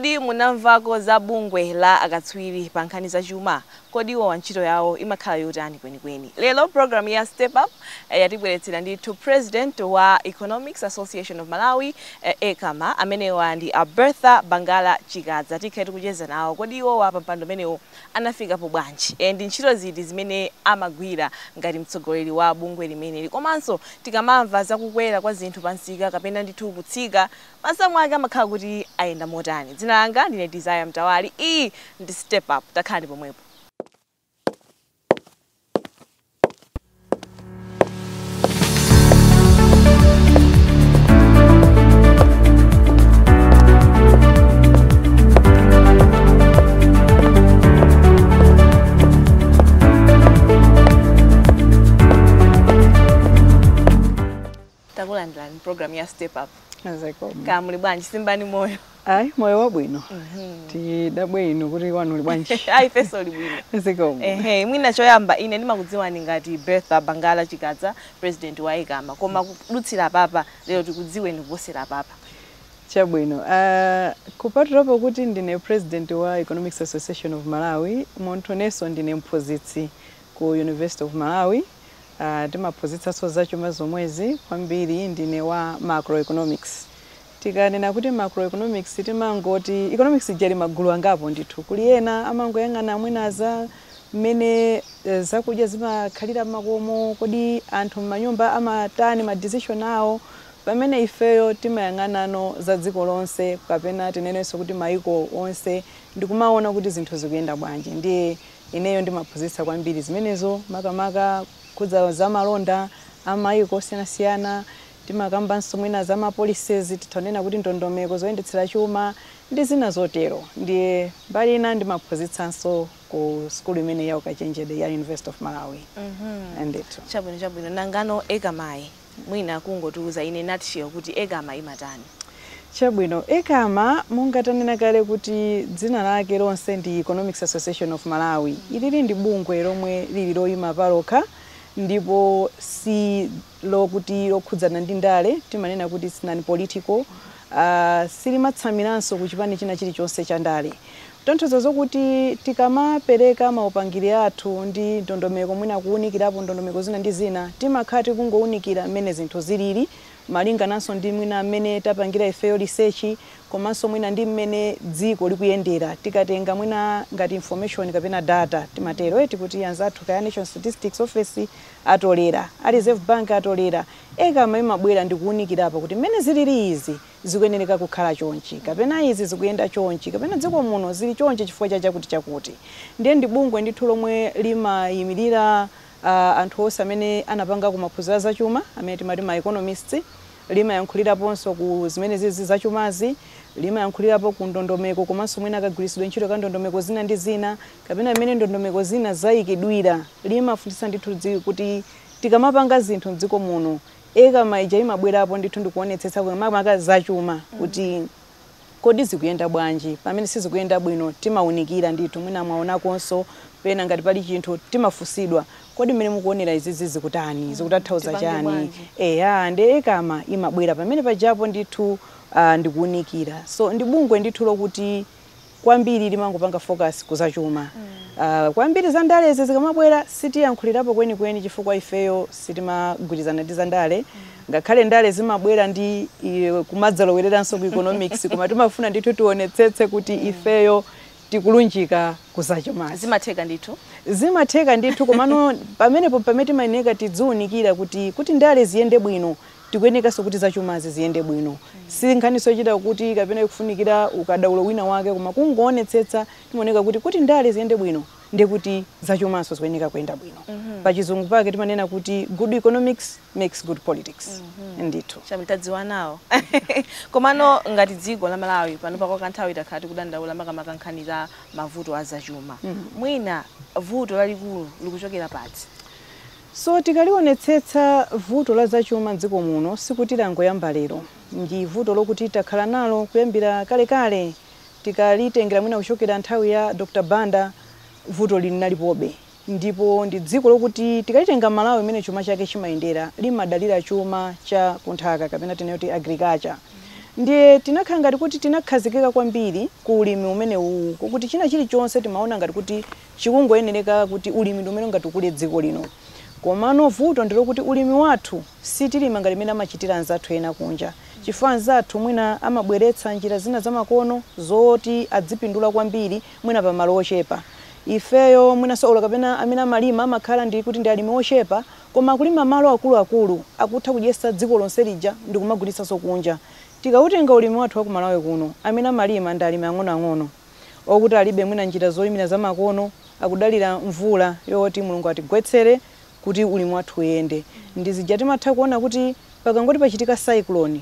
Kodi munamvako za bungwe la akatswiri pa nkhani za chuma? Kodi iwo ntchito yawo imakhala yotani kwenikweni? Lero program ya Step Up yatibweretsera ndithu president wa Economics Association of Malawi, ECAMA, amenewa ndi a Bertha Bangala Chikadza. Tikhe tikucheza nawo, kodi iwowa pa mpando umenewo anafikapo bwanji, ndi ntchito ziti zimene amagwira ngati mtsogoleri wa bungwe limeneli, komanso tikamamva zakukwera kwa zinthu pansika kapena ndithu kutsika, masamu ake amakhala kuti ayenda motani? Dzina langa ndine Desire Mtawali, iyi ndi Step Up. Takhalani pomwepo. Takulandirani program ya Step Up. Zikomo. Kaya muli bwanji? Simbani moyo. Ayi, moyo wabwino. Tidabwe inu kuti wanu uli bwanji? Ayi, ifenso uli bwino. Zikomo. Ehe, mwina choyamba, ine ndimakudziwani ngati Bertha Bangala Chikadza, president wa ECAMA, koma kudutsira papa lero tikudziweni kuposera papa. Chabwino. Kupatulapo kuti ndine president wa Economics Association of Malawi, munthunenso ndine mphunzitsi ku University of Malawi. Timaphunzitsanso zachuma zomwezi, kwambiri ndine wa macroeconomics. Tikanena kuti macroeconomics, timangoti economics ijali magulu angapo ndithu. Kuli ena amangoyang'ana mwina za mmene zakudya zimakhalira m'makomo, kodi anthu m'manyumba amatani, ma decision awo, pamene ifeyo timayang'anano za dziko lonse, kapena tinenenso kuti maiko onse, ndikumaona kuti zinthu zikuyenda bwanji. Ndiye ineyo ndimaphunzitsa kwambiri zimenezo, makamaka kudza za malonda amayiko osiyanasiyana. Timakambanso mwina za ma policies, tithanena kuti ndondomeko zoyendetsera chuma ndi zina zotero. Ndiye mbali ina ndimaphunzitsanso ku skulu imene ya ukachenjede ya University of Malawi. Ndithu. Chabwino. Nangano ECAMA, mwina kungotiuza in a nutshell kuti ECAMA imatani? Chabwino. ECAMA, monga tanena kale kuti dzina lake lonse ndi Economics Association of Malawi, ilili ndi bungwe lomwe lili loyima palokha ndipo si lokuti lokhudzana ndi ndale, timanena kuti it's non political. Silimatsamiranso ku chipani china chilichonse cha ndale, kutanthauza zokuti tikamapereka maupangiri athu ndi ndondomeko, mwina kuwunikirapo ndondomeko zina ndi zina, timakhala tikungowunikira mmene zinthu zilili malingananso ndi mwina mmene tapangira ifeyo research, komanso mwina ndi mmene dziko likuyendera. Tikatenga mwina ngati information kapena data, timatero eti kuti anzathu kaya National Statistics Office atolera, a Reserve Bank atolera, ECAMA imabwera ndi kuwunikirapo kuti mmene zilili izi zikuyenereka kukhala chonchi, kapena izi zikuyenda chonchi, kapena dziko muno zili chonchi chifukwa cha chakuti chakuti. Ndiye ndi bungwe ndithu lomwe limayimirira anthu onse amene anapanga kumaphunziro zachuma, amene timati ma economists. Limayankhuliraponso ku zimene zizi zachumazi, limayankhulirapo ku ndondomeko, komanso mwina akagwiritsidwe ntchito ka ndondomeko zina ndi zina, kapena mmene ndondomeko zina zayikidwira. Limafunitsitsa ndithu kuti tikamapanga zinthu mdziko muno, ECAMA ija imabwerapo ndithu ndikuonetsetsa makamaka zachuma kuti kodi zikuyenda bwanji. Pamene sizikuyenda bwino timawunikira ndithu. Mwina mwaonakonso pena ngati pali chinthu timafunsidwa, kodi mmene mukuonera izizi zikutani, zikutanthauza Tipange chani? Bwanji? Eya, ndi ECAMA imabwera pamene pajapo ndithu ndikuwunikira. So ndi bungwe ndithu lokuti kwambiri limangopanga focus kuzachuma. Kwambiri za ndalezi zikamabwera sitiyankhulirapo kwenikweni, chifukwa ifeyo sitimagwirizana ndi zandale, ngakhale ndale zimabwera ndi kumadzalowereranso ku economics, koma timafuna ndithu tionetsetse kuti ifeyo tikulunjika kuzachumazi. Zimatheka ndithu? Zimatheka ndithu, komano pamenepo pamene timayeneka tidziwunikira kuti ndale ziyende bwino, tikuyenekanso kuti zachumazi ziyende bwino. Si nkhaniso yochita kuti kapena ikufunikira ukadaulo wina wake, koma kungoonetsetsa timaoneka kuti ndale ziyende bwino ndiye kuti zachumanso zikuyeneka kuyenda bwino. Pachizungu pake timanena kuti good economics makes good politics ndithu. Chabwino, tadziwa nawo. Komano ngati dziko la Malawi pano pakwa kanthawi takhala tikudandaula makamaka nkhani za mavuto azachuma, mwina vuto lalikulu likuchokera pati? So tikalionetsetsa vuto la zachuma mdziko muno, sikuti langoyamba lero, ndi vuto lokuti takhala nalo kuyambira kalekale. Tikalitengera mwina kuchokera nthawi ya Dr Banda, vuto linalipobe. Ndipo ndi dziko lokuti tikalitenga Malawi, imene chuma chake chimayendera, limadalira chuma cha kunthaka, kapena tinene kuti agriculture. Ndiye tinakhala ngati kuti tinakhazikika kwambiri ku ulimi umene uwu, kuti china chilichonse timaona ngati kuti chikungoyenereka kuti ulimi ndi umene ungatukule dziko lino. Komano vuto ndilokuti ulimi wathu sitilima ngati mmene amachitira anzathu ena kunja, chifukwa anzathu mwina amabweretsa njira zina zamakono zoti adzipindula kwambiri mwina pamalo ochepa. Ifeyo mwinanso olo kapena amene amalima amakhala ndi kuti ndi alimi ochepa, koma akulima malo akuluakulu, akutha kudyetsa dziko lonse lija ndi kumagulitsanso kunja. Tikautenga ulimi wathu wa ku Malawi kuno, amene amalima ndi alimi ang'onoang'ono okuti alibe mwina njira zolimira zamakono, akudalira mvula yoti Mulungu atigwetsere kuti ulimi wathu uyende. Ndizija timatha kuona kuti pakangoti pachitika cyclone,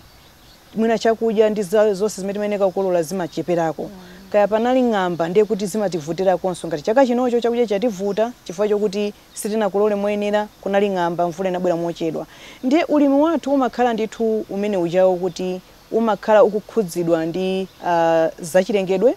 mwina chakudya ndi zonse zimene timayeneka kukolola zimacheperako. Kaya panali ng'amba, ndiye kuti zimativutirakonso. Ngati chaka chinocho chakudya chativuta chifukwa chokuti sitinakolole moyenera, kunali ng'amba, mvula inabwera mochedwa. Ndiye ulimi wathu umakhala ndithu umene ujawo kuti umakhala ukukhudzidwa ndi zachilengedwe,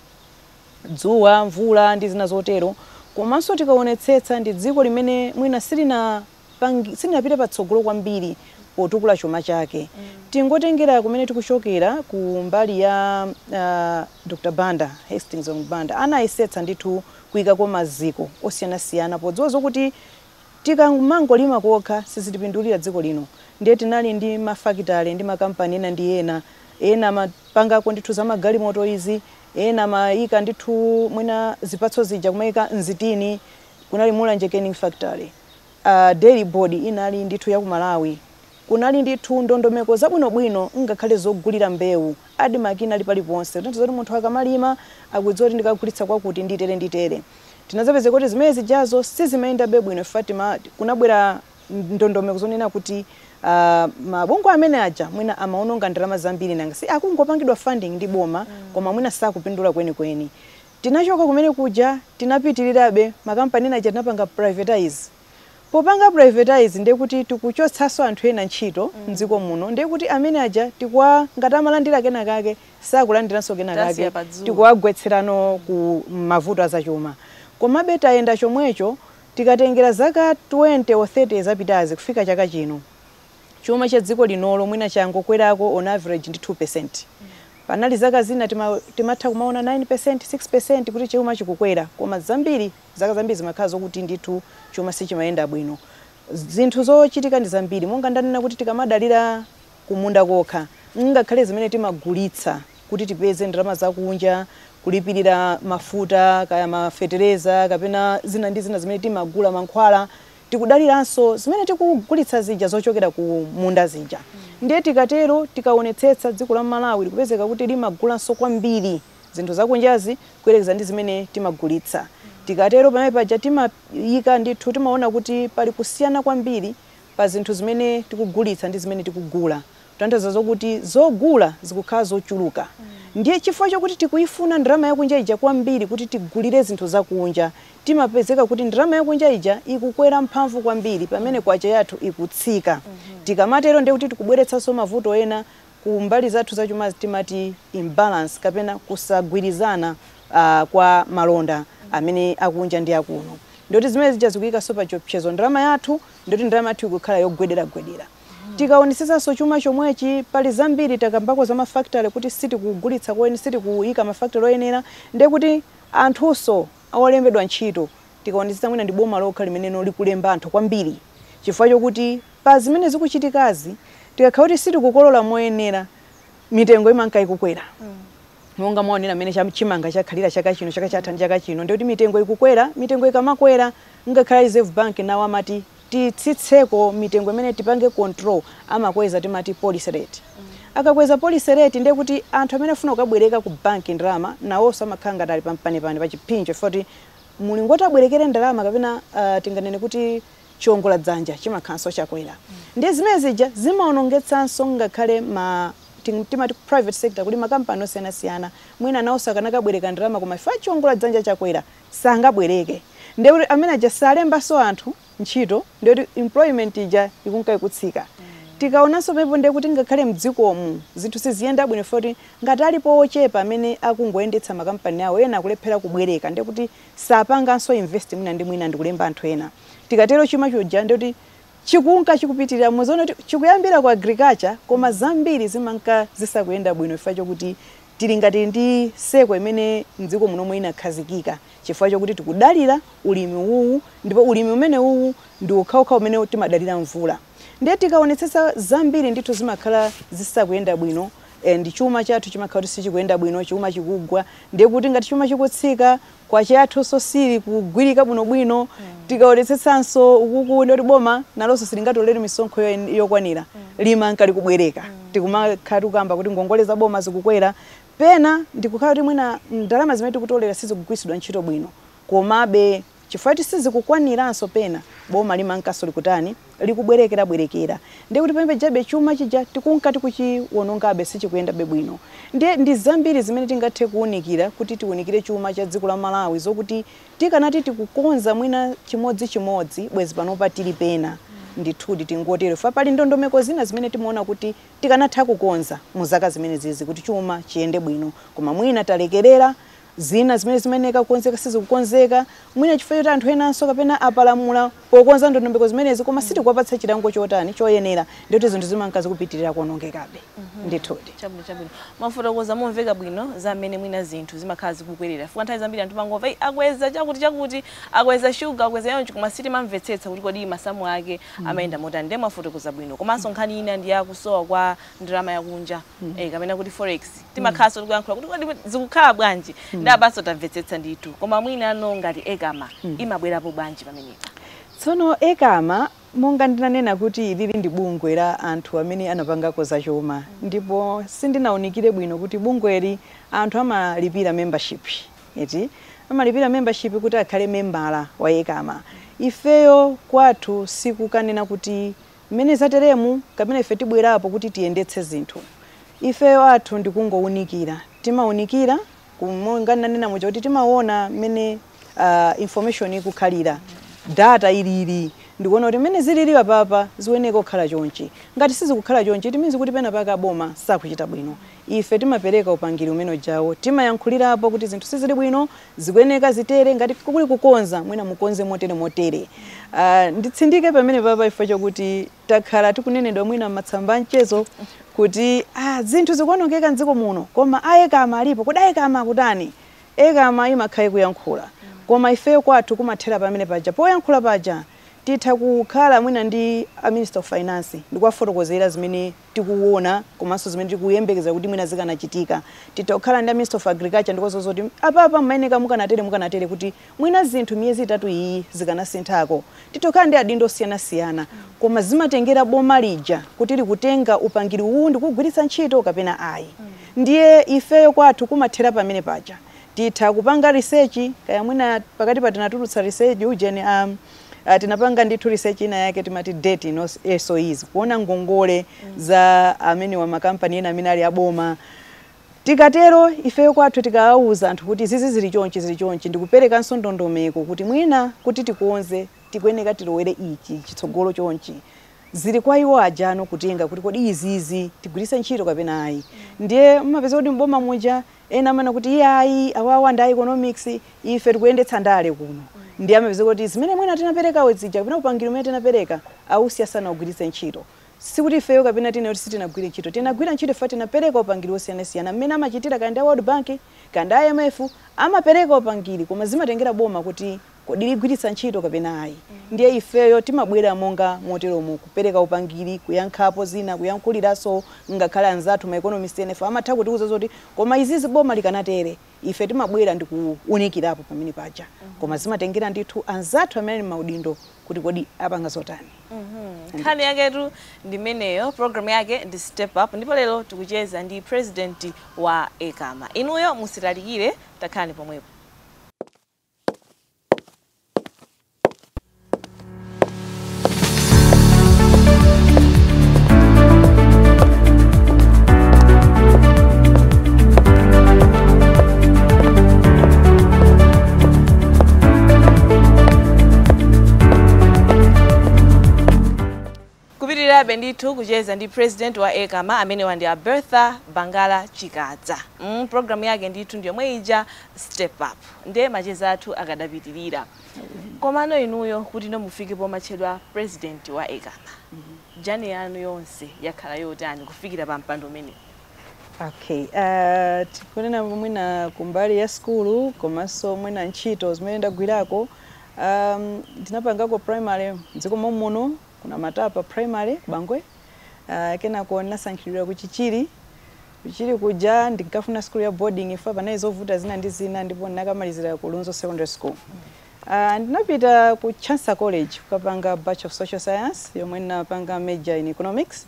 dzuwa, mvula ndi zina zotero. Komanso tikaonetsetsa ndi dziko limene mwina silinapite patsogolo kwambiri potukula chuma chake. Tingotengera kumene tikuchokera ku mbali ya Dr. Banda, Hastings Banda, anayesetsa ndithu kuyikako maziko osiyanasiyana podziwa zokuti tikamangolima kokha sizitipindulira dziko lino. Ndiye tinali ndi mafakitale ndi makampani ena ndi ena, ena amapangako ndithu za magalimoto izi, ena amayika ndithu mwina zipatso zija kumayika mzitini. Kunali Mulanje Canning Factory, Dairy Board inali ndithu ya ku Malawi, kunali ndithu ndondomeko zabwinobwino ngakhale zogulira mbewu, ADMARC inali paliponse, kutanthauza kuti munthu akamalima akudziwa kuti ndikagulitsa kwakuti nditere nditere. Tinazapeza kuti zimene zijazo sizimayendabe bwino. Ife kunabwera ndondomeko zonena kuti mabungwe amene aja mwina amaononga ndalama zambiri, nanga si akungopangidwa funding ndi boma, koma mwina sakupindula kwenikweni. Tinachoka kumene kuja, tinapitirirabe, makampani ena aja tinapanga privatize. Popanga privatize ndiye kuti tikuchotsanso anthu ena ntchito mdziko muno, ndiye kuti amene aja tikuwa ngati amalandira kena kake sakulandiranso kena kake, Tasiya padzuwa. Tikuwagwetserano ku mavuto azachuma. Komabe tayenda chomwecho. Tikatengera zaka 20 or 30 zapitazi kufika chaka chino, chuma cha dziko linolo mwina changokwerako on average ndi 2%. Panali zaka zina timatha kumaona 9%, 6% kuti chuma chikukwera, koma zambiri, zaka zambiri zimakhala zokuti ndithu chuma sichimayenda bwino. Zinthu zochitika ndi zambiri, monga ndanena kuti tikamadalira kumunda kokha, ngakhale zimene timagulitsa kuti tipeze ndalama zakunja kulipirira mafuta, kaya mafetereza kapena zina ndi zina zimene timagula, mankhwala, tikudaliranso zimene tikugulitsa zija zochokera ku munda zija. Ndiye tikatero, tikaonetsetsa, dziko la Malawi likupezeka kuti limagulanso kwambiri zinthu zakunjazi kuyerekeza ndi zimene timagulitsa. Tikatero pamene paja timayika ndithu, timaona kuti pali kusiyana kwambiri pa zinthu zimene tikugulitsa ndi zimene tikugula, kutanthauza zokuti zogula zikukhala zochuluka. Ndiye chifukwa chokuti tikuyifuna ndalama yakunja ija kwambiri kuti tigulire zinthu zakunja, timapezeka kuti ndalama yakunja ija ikukwera mphamvu kwambiri pamene kwacha yathu ikutsika. Tikamatero ndiye kuti tikubweretsanso mavuto ena ku mbali zathu zachuma, timati imbalance kapena kusagwirizana kwa malonda amene akunja ndi akuno. Ndoti zimene zija zikuyikanso pa chiopsezo ndalama yathu, ndoti ndalama yathu ikukhala yogwederagwedera. Tikaonetsetsanso chuma chomwechi, pali zambiri takambako za mafactory kuti sitikugulitsa kweni, sitikuyika mafactory oyenera, ndiye kuti anthunso olembedwa ntchito, tikaonetsetsa mwina ndi boma lokha limeneno likulemba anthu kwambiri, chifukwa chokuti pa zimene zikuchitikazi, tikakhala kuti sitikukolola moyenera, mitengo imanka ikukwera. Monga mwaonera mmene chimanga chakhalira chaka chino, chaka chatha ndi chaka chino, ndikuti mitengo ikukwera. Mitengo ikamakwera, ngakhale Reserve Bank nawo amati titsitseko mitengo imene tipange control, amakweza, timati policy rate. Akakweza policy rate, ndiye kuti anthu amene afuna kukabwereka ku banki ndalama nawonso amakhala ngati ali pampanipani pa chipsinjo, chifukwa kuti mulingo oti abwerekere ndalama kapena tinganene kuti chiwongola dzanja chimakhalanso chakwera. Ndiye zimene zija zimaonongetsanso ngakhale ma timati private sector, kuti makampani osiyanasiyana mwina nawonso akanakabwereka ndalama, koma ife chiwongola dzanja chakwera, sangabwereke. Ndiye kuti amene aja salembanso anthu ntchito, ndiye kuti employment ija ikunka ikutsika. Tikaonanso pepo, ndiye kuti ngakhale mdzikomu zinthu siziyenda bwino, kuti ngati alipo ochepa amene akungoyendetsa makampani awo, ena akulephera kubwereka, ndiye kuti sapanganso invest mwina ndi mwina ndikulemba anthu ena. Tikatero chuma chija ndiye kuti Chikunka chikupitirira muzoona kuti chikuyambira ku agriculture, koma zambiri zimanka zisakuyenda bwino chifukwa chokuti tili ngati ndi seko imene mdziko muno inakhazikika, chifukwa chokuti tikudalira ulimi uwu, ndipo ulimi umene uwu ndi ukhawukhawu umene timadalira mvula. Ndiye tikaonetsetsa zambiri ndithu zimakhala zisakuyenda bwino, ndi chuma chathu chimakhala kuti sichikuyenda bwino, chuma chikugwa. Ndiye kuti ngati chuma chikutsika, kwacha yathu sili kugwirika bwinobwino. Tikaonetsetsanso ukuku, ndi kuti boma nalonso silingatolere misonkho yokwanira, limanka likubwereka. Tikumakhala tikukamba kuti ngongole za boma zikukwera, pena ndikukhala kuti mwina ndalama zimene tikutolera sizikugwiritsidwa ntchito bwino, komabe chifukwa kuti sizikukwaniranso, pena boma limankanso likutani, likubwerekera bwerekera. Ndiye kuti pamene jabe chuma chija tikunka tikuchiwonongabe, sichikuyendabe bwino. Ndiye ndi zambiri zimene tingathe kuwunikira kuti tiwunikire chuma cha dziko la Malawi, zokuti tikanati tikukonza mwina chimodzimodzi, bwezi panopa tili pena. Ndithudi tingotero fa pali ndondomeko zina zimene timaona kuti tikanatha kukonza mu zaka zimene zizi kuti chuma chiyende bwino, koma mwina talekerera zina zimene zimeneka kukonzeka sizikukonzeka, mwina chifukwa choti anthu enanso kapena apalamula pokonza ndondomeko zimenezi, koma sitikuwapatsa chilango chotani choyenera. Ndikuti zinthu zimanka zikupitirira kuonongekabe ndithudi. Chabwino, chabwino. Mafotokoza momveka bwino za mmene mwina zinthu zimakhala zikukwerera, chifukwa nthawi zambiri anthu mangomva, "Ei, akweza chakuti chakuti, akweza shuga, akweza yonchi," koma sitimamvetsetsa kuti kodi masamu ake amayenda motani. Ndiye mwafotokoza bwino. Komanso nkhani ina ndi yakusowa kwa ndalama yakunja, kapena kuti forex. Timakhalanso tikuyankhula kuti kodi zikukhala bwanji, ndi apanso tamvetsetsa ndithu. Koma mwina ano ngati ECAMA imabwerapo bwanji pamenepa? Tsono ECAMA, monga ndinanena kuti lili ndi bungwe la anthu amene anapangako zachuma, ndipo sindinawunikire bwino kuti bungweli anthu amalipira membership, eti amalipira membership kuti akhale membala wa ECAMA. Ifeyo kwathu sikukanena kuti mmene zateremu kapena ife tibwerapo kuti tiyendetse zinthu. Ifeyo athu ndikungowunikira, timawunikira monga ndinanena muja kuti timaona mmene information ikukhalira, data ilili, ndikuona kuti mmene zilili apapa zikuyeneka kukhala chonchi. Ngati sizikukhala chonchi, it means kuti pena pake boma sakuchita bwino. Ife timapereka upangiri umene ujawo, timayankhulirapo kuti zinthu sizili bwino, zikuyeneka zitere, ngati kuli kukonza mwina mukonze motere motere. Nditsindike pamene papa ifo chokuti takhala tikunenedwa mwina m'matsamba mchezo kuti zinthu zikuonongeka mdziko muno, koma a ECAMA alipo, kodi a ECAMA akutani? ECAMA imakhala ikuyankhula, koma ifeyo kwathu kumathera pamene paja poyankhula paja. Titha kukhala mwina ndi a Minister of Finance ndikuwafotokozera zimene tikuona komanso zimene tikuyembekeza kuti mwina zikanachitika. Titha kukhala ndi a Minister of Agriculture ndikuwauza kuti apapa mmayeneka mukanatere mukanatere kuti mwina zinthu miyezi 3 iyi zikanasinthako. Titha kukhala ndi adindo osiyanasiyana, koma zimatengera boma lija kuti likutenga upangiri uwu ndikugwiritsa ntchito kapena ayi. Ndiye ifeyo kwathu kumathera pamene paja. Titha kupanga research, kaya mwina pakati pa tinatulutsa research ujeni, tinapanga ndithu research ina yake timati debt in SOEs, kuona ngongole za amene wa makampani ena amene ali aboma. Tikatero ifeyo kwathu tikawauza anthu kuti zizi zili chonchi, zili chonchi, ndikuperekanso ndondomeko kuti mwina kuti tikonze tikuyeneka tilowere ichi chitsogolo chonchi. Zili kwa iwo ajano kutenga kuti kodi izizi tigwiritse ntchito kapena ayi. Ndiye mumapeza kuti mboma muja ena amene kuti iye ayi, awawa ndi economics, ife tikuyendetsa ndale kuno. Ndiye amapeza kuti zimene mwina tinapereka zija kapena upangiri umene tinapereka ausiya sanawugwiritse ntchito. Sikuti ifeyo kapena tine kuti sitinagwire ntchito, tinagwira ntchito. Ife tinapereka upangiri osiyanasiyana mmene amachitira kaya ndi a World Bank, kaya ndi IMF, amapereka upangiri, koma zimatengera boma kuti kodi ligwiritsa ntchito kapena ayi. Ndiye ifeyo timabwera monga moteromo kupereka upangiri, kuyankhapo zina, kuyankhuliranso ngakhale anzathu ma economist enefa amatha kutiuza zoti koma izizi boma likanatere. Ife timabwera ndi kuwunikirapo pamene paja, koma zimatengera ndithu anzathu amene ali maudindo kuti kodi apanga zotani. Nkhani yaketu ndimeneyo. Program yake ndi Step Up, ndipo lero tikucheza ndi president wa ECAMA. Inuyo musitalikire, takhalani pomwepo. Tikupitirirabe ndithu kucheza ndi president wa ECAMA, amene wandi a Bertha Bangala Chikadza. Programu yake ndithu ndiyomwe ija, Step Up. Ndiye macheza athu akadapitirira. Komano inuyo, kuti ino mufike pomatchedwa president wa ECAMA, journey yanu yonse yakhala yotani kufikira pa mpando umene? Okay, tikunena mwina kumbali ya skulu komanso mwina ntchito zimene ndagwirako, ndinapangako primary mdziko muno, kuna Matapa Primary, Bangwe. Kenako ndinasankhidwira ku Chichiri. Kuchichiri kuja ndinkafuna skulu ya boarding ifa panali zovuta zina ndi zina, ndipo ndinakamalizira ku Lunzu Secondary School. Ndinapita ku Chancellor College kukapanga Bachelor of Social Science, yomwe ndinapanga major in economics.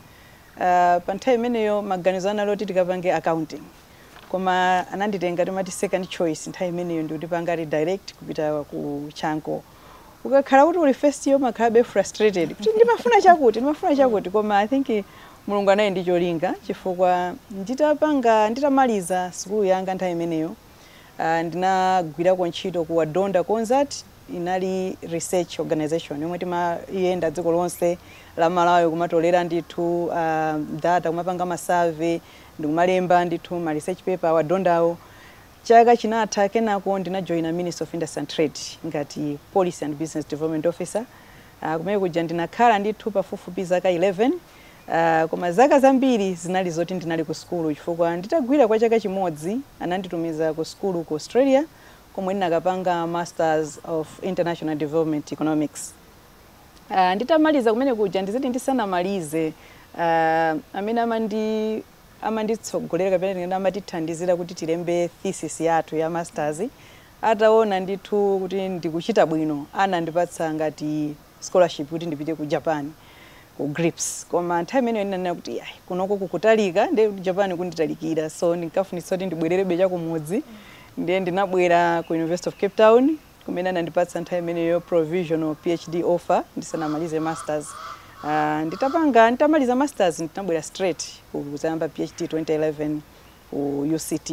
Pa nthawi imeneyo maganizo anali oti tikapange accounting, koma ananditenga, timati second choice nthawi imeneyo, ndikutipanga redirect kupita ku Chanco. Ukakhala kuti uli first year umakhalabe frustrated kuti ndimafuna chakuti, ndimafuna chakuti, koma I think Mulungu anali ndi cholinga, chifukwa nditapanga, nditamaliza sukulu yanga nthawi imeneyo, ndinagwirako ntchito ku Wadonda Consult. Inali research organization yomwe timayenda dziko lonse la Malawi kumatolera ndithu data, kumapanga ma survey ndikumalemba ndithu ma research paper Wadondawo. Chaka chinatha, kenako ndinajoina Ministry of Industry and Trade ngati policy and business development officer. Kumene kuja ndinakhala ndithu pafupifupi zaka 11. Koma zaka zambiri zinali zoti ndinali ku sukulu, chifukwa nditagwira kwa chaka chimodzi ananditumiza ku sukulu ku Australia, komwe ndinakapanga Masters of International Development Economics. Nditamaliza kumene kuja, ndiziti ndisanamalize, amene amanditsogolera kapena ndingati amatithandizira kuti tilembe thesis yathu ya masters, ataona ndithu kuti ndikuchita bwino, anandipatsa ngati scholarship kuti ndipite ku Japan, ku GRIPS. Koma nthawi imeneyo ndinanena kuti ayi, kunoko kukutalika, ndi Japan kunditalikira, so ndinkafunitsa kuti ndibwererebe chakumudzi. Ndiye ndinabwera ku University of Cape Town, kumene anandipatsa nthawi imeneyo provisional PhD offer ndisanamalize masters. Nditapanga, nditamaliza masters, ndinabwera straight kuzayamba PhD 2011 ku UCT.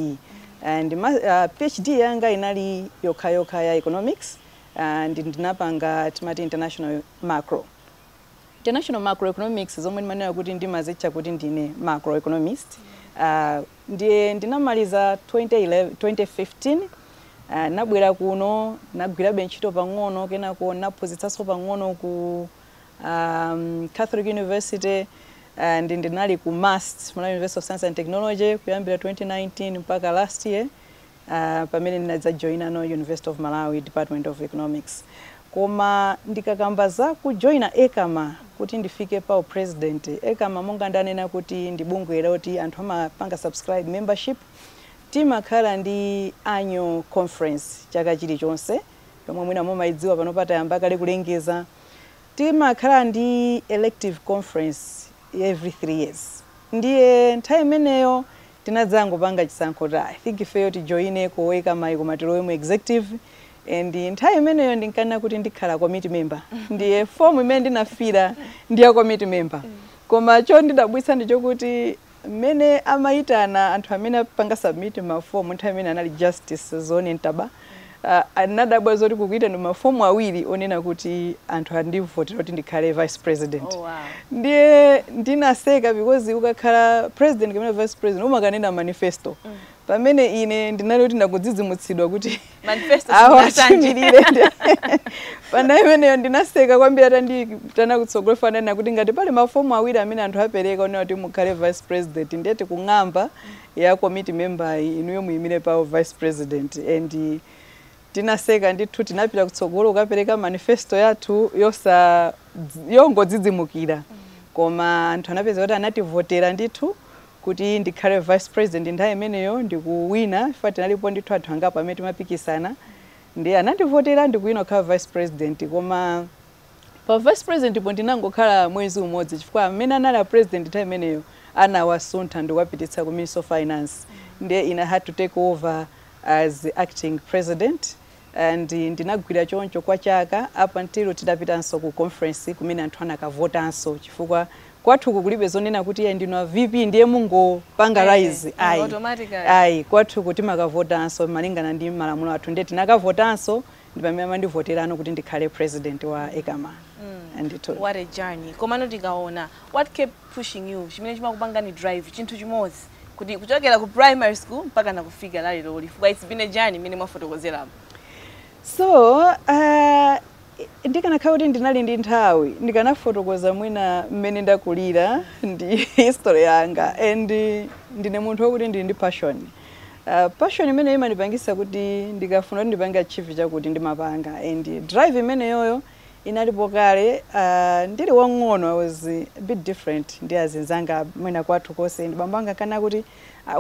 And PhD yanga inali yokhayokha ya economics, and ndinapanga timati international macro, international macroeconomics, zomwe ndimanena kuti ndimazitcha kuti ndine macroeconomist. Ndiye ndinamaliza 2011, 2015. Nabwera kuno, nagwirabe ntchito pang'ono, kenako naphunzitsanso pang'ono ku Catholic University, and ndinali ku MUST, Malawi University of Science and Technology, kuyambira 2019 mpaka last year, pamene ndinadzajoina no University of Malawi, Department of Economics. Koma ndikakamba za kujoina ECAMA kuti ndifike pa president, ECAMA, monga ndanena kuti ndi bungwe loti anthu amapanga subscribe membership, timakhala ndi annual conference chaka chilichonse, yomwe mwina mumayidziwa, pano patayamba kale kulengeza. Timakhala ndi elective conference every 3 years. Ndiye nthawi imeneyo tinadzangopanga chisankho ta I think ifeyo tijoine ku ECAMA, koma tilowe mu executive. And nthawi imeneyo ndinkanena kuti ndikhala committee member. Ndiye form imene ndinafira ndi ya committee member. Koma chondidabwitsa ndi chokuti mmene amayitana anthu amene apanga submit mafomu, nthawi imene anali Justice Zone Ntaba, anadabwa zoti kukuitana mafomu awiri onena kuti anthu andivotera kuti ndikhale vice president. Oh, wow. Ndiye ndinaseka, because ukakhala president kapena vice president umakanena manifesto, pamene ine ndinali kuti ndakudzidzimutsidwa kuti Manifesto awa sinasanje. achimirire. Panthawi imeneyo ndinaseka kwambiri atanditana kutsogolo, fanana kuti ngati pali mafomu awiri amene anthu apereka onena kuti mukhale vice president, ndiye tikung'amba ya committee member, inuyo muyimire pawo vice president. And tinaseka ndithu, tinapita kutsogolo kukapereka manifesto yathu yosa yongodzidzimukira, koma anthu anapeza kuti anativotera ndithu kuti ndikhale vice president nthawi imeneyo, ndikuwina ifa tinalipo ndithu anthu angapo amene timapikisana, ndi anandivotera ndikuwina kukhala vice president. Koma pa vice president po ndinangokhala mwezi umodzi, chifukwa amene anali a president nthawi imeneyo anawasuntha ndikuwapititsa ku Minister of Finance. Ndiye ine had to take over as acting president, and ndinagwira choncho kwa chaka up until tidapitanso ku conference, kumene anthu anakavotanso, chifukwa kwathuku kulibe zonena kuti iye ndinu a VP ndiye mungopanga rise, ayi. Automatically. Ayi, kwathuku timakavotanso malingana ndi malamulo athu. Ndiye tinakavotanso, ndi pamene amandivoterano kuti ndikhale president wa ECAMA. Ndithu. What a journey! Komano tikaona, what kept pushing you, chimene chimakupangani drive, chinthu chimodzi kuti kuchokera ku primary school mpaka nakufika lalero, chifukwa it's been a journey imene mwafotokozerapo. So ndikanakhala kuti ndinali ndi nthawi, ndikanafotokoza mwina mmene ndakulira ndi history yanga. And ndine munthu wokuti ndili ndi passion. Passion imene imandipangisa kuti ndikafuna kuti ndipange achieve chakuti, ndimapanga. And drive imeneyoyo inalipo kale. Ndili wang'ono, I was a bit different ndi azinzanga mwina kwathu konse. Ndi bambo anga kana kuti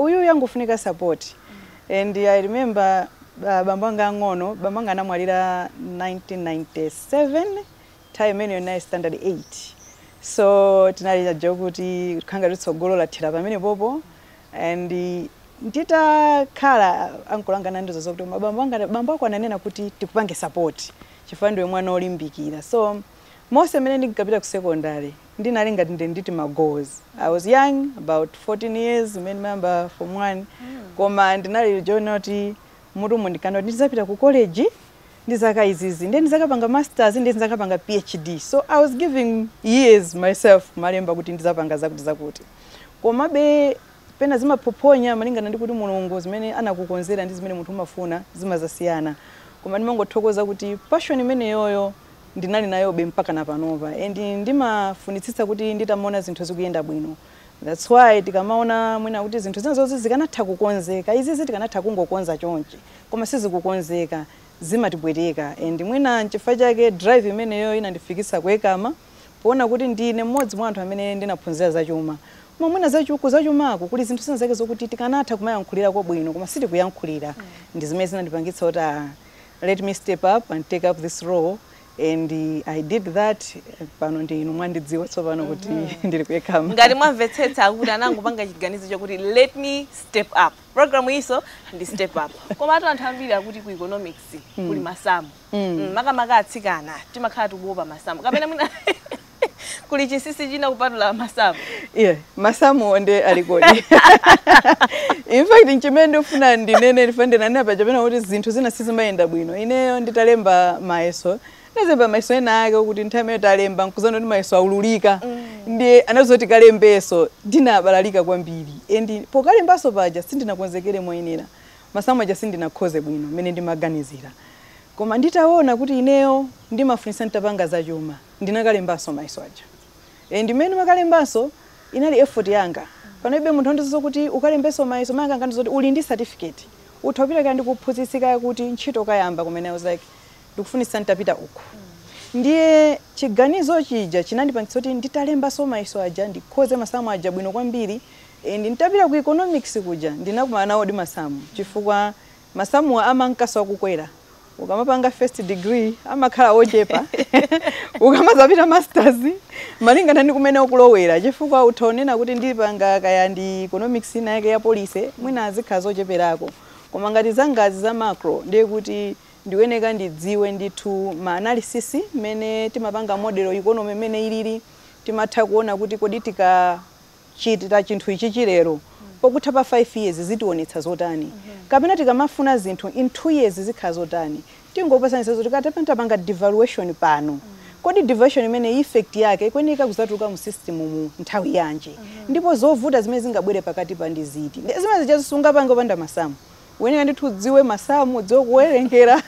uyu yangofunika support. And I remember bambo anga ang'ono, bambo anga anamwalira 1997, time imeneyo nayi standard 8. So tinali chaja kuti khanga litsogolo lathera pamene popo. And nditakhala, ankolo anga anandiuza zokuti bambo anga, bambo ako ananena kuti tikupange support chifukwa ndiwe mwana olimbikira. So monse mmene ndinkapita ku secondary, ndinali ngati ndi nditi ma goals. I was young, about 14 years mmene mayamba form 1, koma ndinali jonoti mutumu ndikana ndizapita ku college ndi zaka izizi, ndi ndizakapanga masters, ndi ndizakapanga PhD. So I was giving years myself, malemba kuti ndizapanga zakuti zakuti. Komabe pena zimaphophonya malingana ndi kuti Mulungu zimene anakukonzera ndi zimene munthu umafuna zimazasiyana. Koma ndimangothokoza kuti passion imeneyoyo ndinali nayobe mpaka napanopa, and ndimafunitsitsa kuti nditamaona zinthu zikuyenda bwino. That's why tikamaona mwina kuti zinthu zina zonse zikanatha kukonzeka, izizi tikanatha kungokonza chonchi, koma sizikukonzeka, zimatipweteka. And mwina nchifukwa chake drive imeneyo inandifikisa ku ECAMA, poona kuti ndine mmodzi mwa anthu amene ndinaphunzira zachuma, koma mwina zachumako kuli zinthu zina zake zokuti tikanatha kumayankhulirako bwino, koma sitikuyankhulira. Ndi zimene zinandipangitsa kuti let me step up and take up this role. And I did that. Pano ndi inu mwandidziwa tsopano kuti ndili ku ECAMA. Ngati mwamvetsetsa kuti anangopanga chiganizo chokuti let me step up, program iso ndi Step Up. Komatu anthu ambiri akuti ku economics kuli masamu. Makamaka atsikana timakhala tikuopa masamu. Kapena mwina kuli chinsinsi china kupatula masamu? Yeah, masamu onde alikodi. In fact, nchimene ndifuna ndinene, ndifuna ndinanena paja pena kuti zinthu zina sizimayenda bwino. Ineyo nditalemba mayeso, ndazemba mayeso ena ake kuti nthawi imene talemba nkuzana kuti mayeso aululika, ndiye anazoti kalembeso, ndinabalalika kwambiri. And pokalembaso paja sindinakonzekere moyenera, masamu aja sindinakhoze bwino mmene ndimaganizira. Koma nditaona kuti ineyo ndimafunisa nditapanga zachuma, ndinakalembaso mayeso aja. And mmene makalembaso inali effort yanga. Panobe munthu andizoza kuti ukalembeso mayeso, manga ngandizoti uli ndi certificate, utha kupita kaya ndikuphunzitsika kuti ntchito kayamba kumene. I was like, ndikufunisa nditapita uku. Ndiye chiganizo chija chinandipangitsa kuti nditalembaso mayeso aja ndikhoze masamu aja bwino kwambiri. And nditapita ku economics kuja, ndinakumana nawo ndi masamu, chifukwa masamu amankaso akukwera. Ukamapanga first degree amakhala ochepa, ukamazapita masters malingana ndi kumene ukulowera, chifukwa uthaonena kuti ndipanga kaya ndi economics ina yake ya policy, mwina azikhala zocheperako. Koma ngati zangazi za macro, ndiye kuti ndikuyeneka ndidziwe ndithu ma analysis mmene timapanga model economy mmene ilili. Timatha kuona kuti kodi tikachita chinthu ichi chilero, pokutha pa 5 years zitionetsa zotani, kapena tikamafuna zinthu in 2 years zikhala zotani. Tingopasanisa zoti katapanga devaluation pano, kodi devaluation imene effect yake ikuyeneka kuzatuluka mu system mu nthawi yanji, ndipo zovuta zimene zingabwere pakati pa ndi ziti? Ndi zimene zija sungapange opanda masamu. Uyeneka ndithu udziwe masamu, udziwe kuwerengera,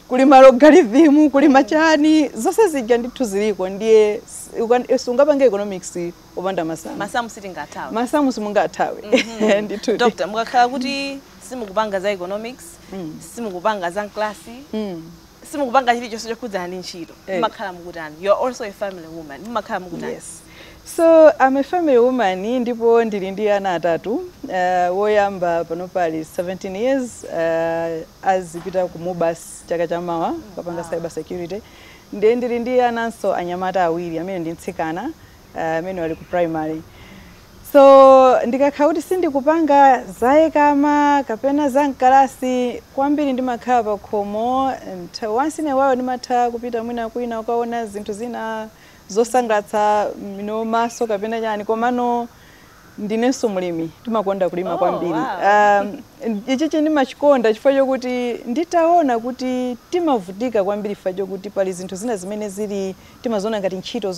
kuli ma logarithm, kuli machani, zonse zija ndithu ziliko. Ndiye sungapange economics opanda masamu. Masamu sitingathawe. Masamu simungathawe ndithu. Doctor, mukakhala kuti simukupanga za economics, simukupanga za mklasi, simukupanga chilichonse chokhudzana ndi ntchito, mumakhala mukutani? You are also a family woman. Mumakhala mukutani? Yes. So I'm a family woman, ndipo ndili ndi ana atatu. Woyamba pano pali 17 years, azipita ku MUBAS chaka chamawa kapanga cyber security. Ndiye ndili ndi ananso anyamata awiri amene ndi mtsikana, amene ali ku primary. So ndikakhala kuti sindikupanga za ECAMA kapena za mkalasi, kwambiri ndimakhala pa khomo. And once in a while ndimatha kupita mwina kwina ukaona zinthu zina zosangalatsa maso kapena chani. Komano Ndinenso mulimi, timakonda kulima kwambiri. Ichichi ndimachikonda chifukwa chokuti nditaona kuti timavutika kwambiri chifukwa chokuti pali zinthu zina zimene zili timaziona ngati ntchito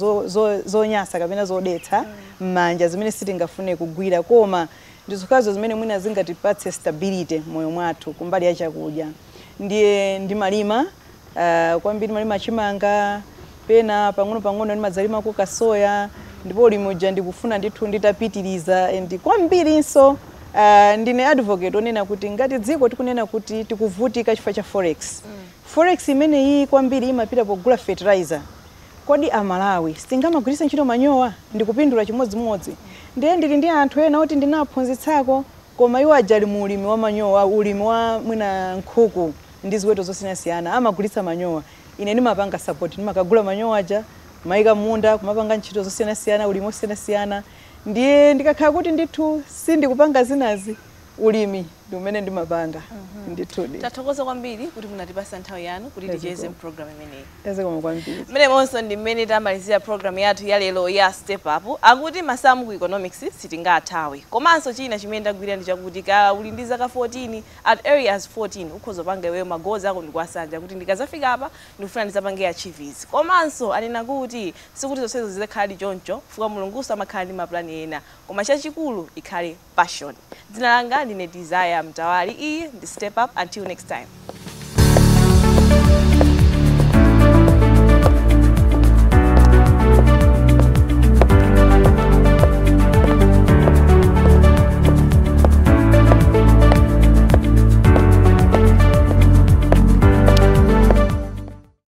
zonyasa kapena zodetsa m'manja zimene sitingafune kugwira, koma ndizokhazo zimene mwina zingatipatse stability moyo mwathu kumbali ya chakudya. Ndiye ndimalima kwambiri, malima chimanga, pena pang'ono pang'ono ndimadzalimako kasoya, ndipo ulimi uja ndikufuna ndithu nditapitiriza. And kwambirinso ndine advocate onena kuti ngati dziko tikunena kuti tikuvutika chifukwa cha forex, forex imeneyi kwambiri imapita pogula fertilizer, kodi Amalawi sitingamagwiritsa ntchito manyowa ndikupindula chimodzimodzi? Ndiye ndili ndi anthu ena oti ndinaphunzitsako, koma iwo aja ali mu ulimi wa manyowa, ulimi wa mwina nkhuku ndi ziweto zosiyanasiyana, amagulitsa manyowa. Ine ndimapanga support, ndimakagula manyowa aja, mayika munda, kumapanga ntchito zosiyanasiyana, ulimi osiyanasiyana. Ndiye ndikakhala kuti ndithu sindikupanga zinazi, ulimi ndi umene ndimapanga ndithudi. Tathokoza kwambiri kuti munatipasa nthawi yanu kuti ticheze Zikomo. Mpulogalamu imeneyi. Zikomo kwambiri. Mmenemonso ndi mmene tamalizira program yathu ya lero ya Step Up. Akuti masamu ku economics sitingathawe. Komanso china chimene ndagwira ndi chakuti ka uli ndi zaka 14, at early as 14 ukhoza kupanga iweyo ma goals ako ndikuwasanja kuti ndikazafika apa ndikufuna ndizapange achieve. Komanso anena kuti sikuti zonsezo zizakhala choncho, chifukwa Mulunguso amakhala ndi mapulani ena, koma chachikulu ikhale passion. Dzina langa ndine Desire Mtawali, iyi ndi Step Up. Until next time.